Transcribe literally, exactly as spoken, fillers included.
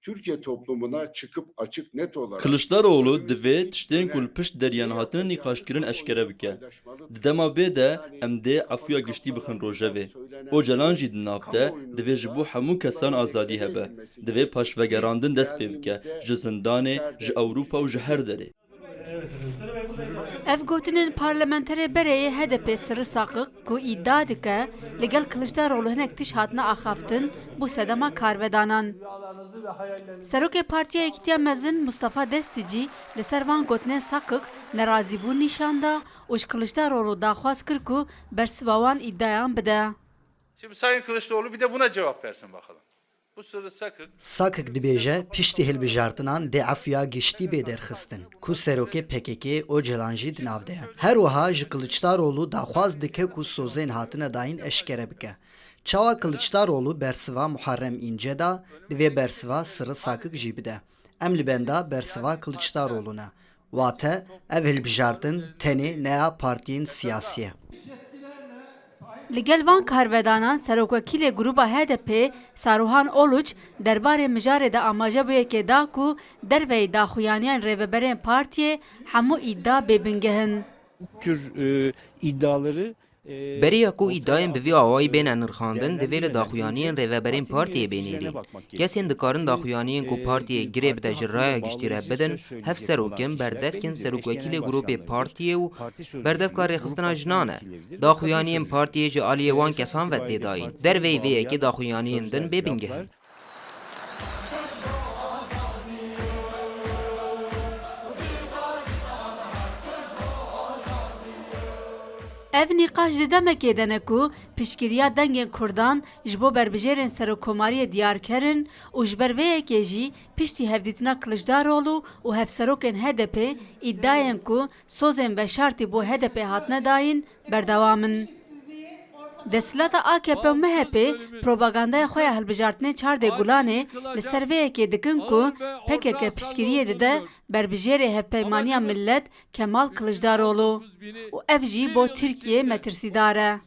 Türkiye toplumuna çıkıp açık net olarak Kiliçdaroğlu divê tiştên ku li pişt deriyan hatine nîqaşkirin eşkere bike. Di dema bê de em dê efûya giştî bixin rojevê. Ocalan jî di nav de divê ji bo hemû kesan azadî hebe. Divê paşvegerandin dest pê bike, ji zindanê, ji Ewropa û ji her derê. Ev gotinên parlamenterê berê yê H D P Sirri Sakik ku îdia dike li gel Kiliçdaroglu hinek tişt hatine axaftin, bû sedema karvedanan. Serokê Partiya Yekîtiya Mezin Mustafa Destîcî li ser van gotinên Sakik nerazîbûn nîşan da û ji Kiliçdaroglu daxwaz kir ku bersiva wan îdiayan bide. Şimdi Sayın Kılıçdaroğlu bir de buna cevap versin bakalım. Bu sırrı sakık. Sakik dibêje, piştî hilbijartinan dê efûya giştî bê derxistin, ku serokê P K K Ocalan jî di nav de ye. Her wiha ji Kiliçdaroglu daxwaz dike ku sozên hatine dayîn eşkere bike. Çawa Kiliçdaroglu bersiva Muharrem Înce da, divê bersiva Sirri Sakik jî bide. Em li benda bersiva Kiliçdaroglu ne. Wate, ev hilbijartin tenê ne ya partiyên siyasî ye. Li gel van karvedanan Serokwekîlê Grûba H D P Saruhan Oluç derbarê mijarê de amaje bûyekê da ku derveyî daxuyaniyên rêveberên partiyê hemû îdia bêbingeh in. Bu tür e, iddiaları e, Beriya ku îdayên bi vî awayî bêne nirxandin, divê li daxuyaniyên rêveberên partiyê bê nêrîn. Kesên dikarin daxuyaniyên ku partiyê girê bide ji raya giştî re bidin, hevserok in, berdevk in, serokwekîlê grûpê partiyê û berdevka rêxistina jinan e. Daxuyaniyên partiyê ji aliyê wan kesan ve tê dayîn. Derveyî vê yekê daxuyaniyên din bê bingeh in. Ev nîqaş di demekê de ne ku piştgiriya dengên Kurdan ji bo berbijêrên serokkomariyê diyarker in û ji ber vê yekê jî piştî hevdîtina Kiliçdaroglu û hevserokên H D P îdiayên ku sozên veşartî bo H D P hatine dayîn berdewam in. Desthilata A K P û M H P propagandaya xwe ya hilbijartinê çardê Gulanê li ser vê yekê dikin ku P K K piştgiriyê dide berbijêrê Hevpeymaniya Millet Kemal Kiliçdaroglu û ev jî bo Tirkiyê metirsîdar e.